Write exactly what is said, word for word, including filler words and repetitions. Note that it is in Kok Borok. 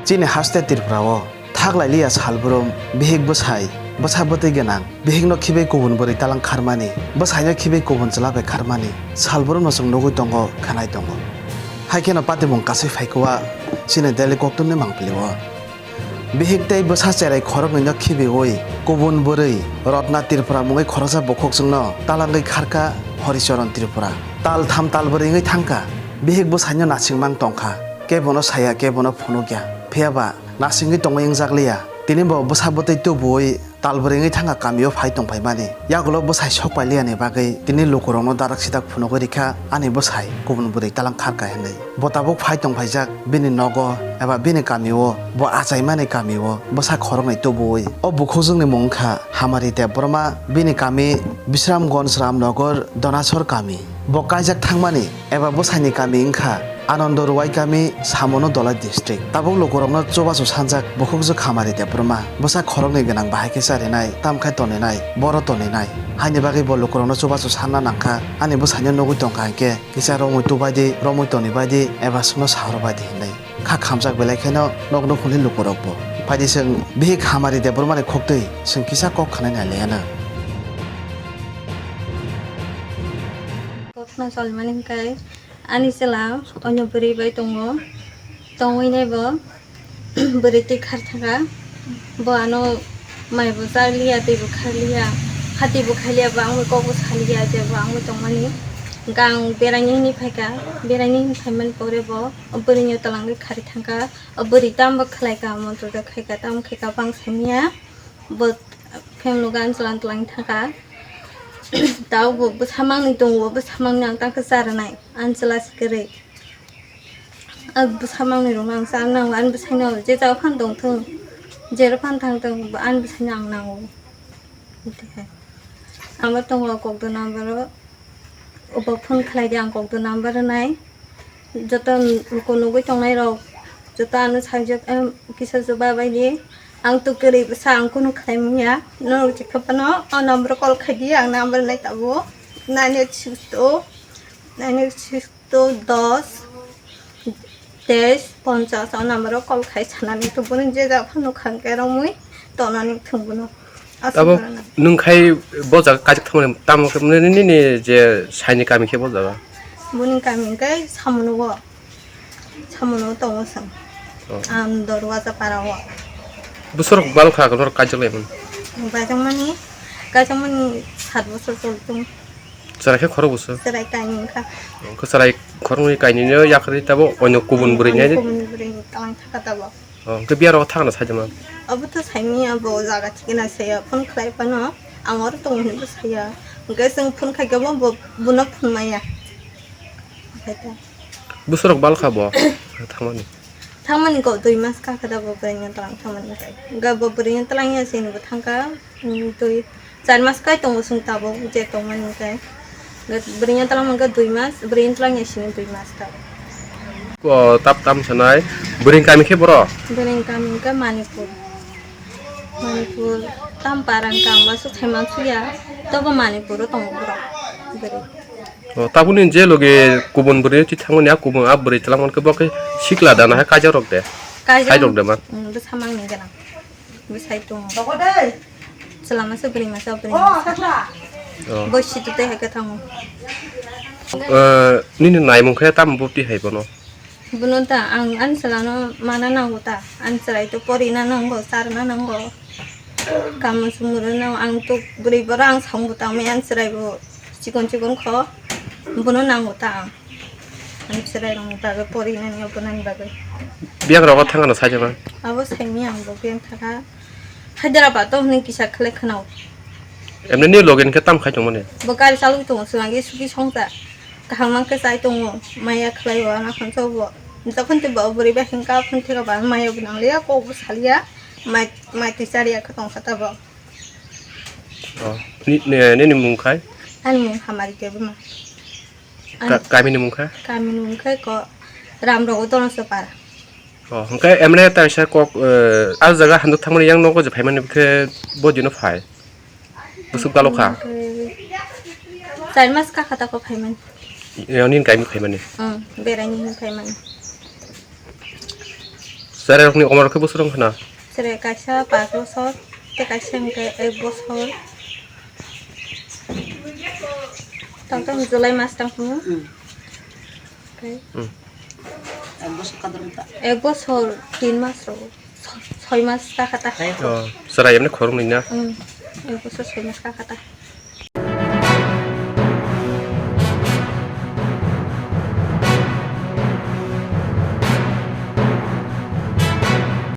Chini haste Tripura o thaklai liya salbrum bihik bwsai, bwsa bwtwi gwnang, bihikno khibai kubun bwrwi talang kharmani, bwsaino khibai kubun chwla bai kharmani, salbrumno chwng nugwi tongo, khwnai tongo. Hai kheno patimung kasui phaikua chini Delhi koktwmni mangpili o. Bihik tei bwsa cherai khoroknwino khibiui kubun bwrwi Rotna Tripura mungwi khoroksa bukhukchwngno talangwi kharkha Horicharan Tripura. Tal tham tal bwrwi wngwi thangkha. Bihik bwsaino nasingmang tongkha. Kebono saya, kebono phunukya. Phiyaba nasingwi tongwi wngjakliya. Tini bo bwsa bwtwi tubuui tal bwrwi wngwi thangkha kamio phai tongphaimani. Yagulo bwsai sokpailiyani bagwi tini lukurokno darak sidak phunugwi rikha ani bwsai kubun bwrwi talang kharkha hinwi. Bo tabuk phai tongphaijak bini nogo eba bini kamio, bo achaimani kamio bwsa khoroknwi tubuui. O bukhukjwkni mung wngkha Hamari Debbarma, bini kami Bisramganj Ramnagar Donasor kami. Bo kaijak thangmani eba bwsaini kami wngkha Anando Ruwai kami, Samono Dolai district. Tabuk lukurokno chubachu sanjak bukhukjwk Hamari Debbarma. Bwsa khoroknwi gwnang bahai khe charinai, tamkhe toninai, boro toninai. Haini bagwi bo lukurokno chubachu sanna nangkha, ani bwsaino nugwi tongkha hinkhe. Kisa romwi tubai di, romwi toni bai di, eba chwngno sahoro bai di hinwi. Kha khamjak belai kheno nokno hwnwi lukurokbo. Phaidi chwng bihik Hamari Debbarmani khuktwi chwng kisa kok khanai nai laiano. Kokno cholmani hwnkhe ani chwla onyo bwrwi bai tongo, tongwi naibo. Bwrwi twi khar thangkha, bo ano mai bo chaliya, twi bo kharliya, hati bo khailiya, bo ang bai kok bo saliya, je bo ang bai tongmani. Hwnkhe ang beraina hwnwi phaikha, beraina hwnwi phaimani pore bo o bwrwino twlangwi kharwi thangkha. O bwrwi tamo khlaikha, montro da khaikha, tamo khaikha, bo ang saimanya. Bo family gan chwla twlangwi thangkha. Tao bo bwsa mangni tongo, bwsa mangni ang tangkhe cha rwnai, ani chwla se kwrwi. A bwsa mangni rwma ang cha nango, ani bwsaino je jagao phan tongthung, jero phan thangthung, ani bwsaino ang nango. Abo tongo kok do number o, obo phone khlai di, ang kok do number rwnai. Joto luku nugwi tongnai rok, joto ano sajak, em, kisa chuba bai di. Ang to kwrwi bwsa, ang kunu khlai manya. Norok chikha phano o number o call khai di, ang number nai tabuk nine eight six two, nine eight six two dos teis ponchas o number o call khai sanani to, bono je ja phano khang khe romwi tonani thung bono. Aswk Abo borok no. Nwng khai bo jaga kajak thangmani tamo khe nini, nini je saini kami khe bo jaga? Boni kami hwnkhe Samono o. Samono tongo chwng. Oh. Ang Dorwaja para o. Bwswrok balo kha norok kajak lai mani? Kaijakmani, kaijakmani sat bosor choli tongo. Chwrai khe khorok bwswk? Chwrai kainwi wngkha. Hwnkhe chwrai khoroknwi kainwino yakarwi tabo oino kubun bwrwi nai? Kubun bwrwi twlang thangkha tabo. Oh, hwnkhe biyaro thangna saijama? Abo to saimanya, abo jaga thikena saya, phone khlai phano ang oro tongo hinwi bo saya. Hwnkhe chwng phone khaikhe bo, bo, bono phone maya. Okhai ta. Bwswrok bal kha bo thangmani? Thangmani kok dui mas kha khe da bo bwrwino twlang thangmani kai. Ga bo bwrwino twlang ya sini bo thangkha, mm, dui char mas kai tongo chwng tabuk je tongmani kai. Ga bwrwino twlang mangkha dui mas, bwrwino twlang ya sini dui mas tabuk. O tap tam sanai. Bwrwini kami khe boro? Bwrwini kami khe Manipur. Manipur tam parang kang ba su thaiman suya. Tobo Manipur o tongo borok. Bwrwi. O, tabukni je loge kubun bwrwi twi thangmani, a kubun a bwrwi twlangmani khe bo khe sikla dana hai kaijakrok de? Kaijak. Sairok de ma? Mm, bwsa mangni gwnang. Bwsai tongo. Chwla masa bwrwi masa bwrwi masa. O. Bo situ tei hai khe thango. O, nini naimung khe tamo bupti hai bono? Bono ta ang ani chwlano mana nango ta, ani chwrai to porina nango, charwna nango, kamo chumui rwna nango, ang to bwrwi boro ang samung bo tangmani ani chwrai bo chikon chikon kho, bono nango ta ang, ani chwrai rokni bagwi porinani obonani bagwi. Biyang rogo thangano saijana? Abo saimanya ang bo biyang thangkha, Hyderabad o hwnwi kisa khlai khwnao. Emni ni loge ni khe tam khai tongmani? Bo gari chalogwi tongo, swlangwi sugi songcha. Kaham mang khe chai tongo, maya khlai o, ano khan chao bo. Jokhon tei bo bwrwi bai hingka, phone theka ba maya bo nang liya, kok bo sa liya, mai, mai twi cha riya khe tong kha ta bo. Oh, ni, ni, nini mung khai? Ani mung Hamari Debbarma. Ka-, kamini mung kha? Kamini mung khai ko Ramrogo Donosopara. Oh, hwnkhe emne taisa kok, eh, a jaga handuk thangmani yang nogo je phaimani khe bo dino phai? Bwswk balo kha? Char mas kha kha tako phaimani. Yang nini kaimi phaimani? Hmm, beraini hwnwi phaimani. Cherai rokni omor khe bosor wng khna? Cherai kaisa pash bosor, tei kaisa hwnkhe ek bosor. Tang tang July mas tang phano. Hmm. Okay. Hmm. Ek bosor kadar wngkha. Ek bosor tin mas rok. Soi mas ta kha ta. Oh, cherai emne khoroknwi na? Hmm. Ek bosor soi mas ta kha ta.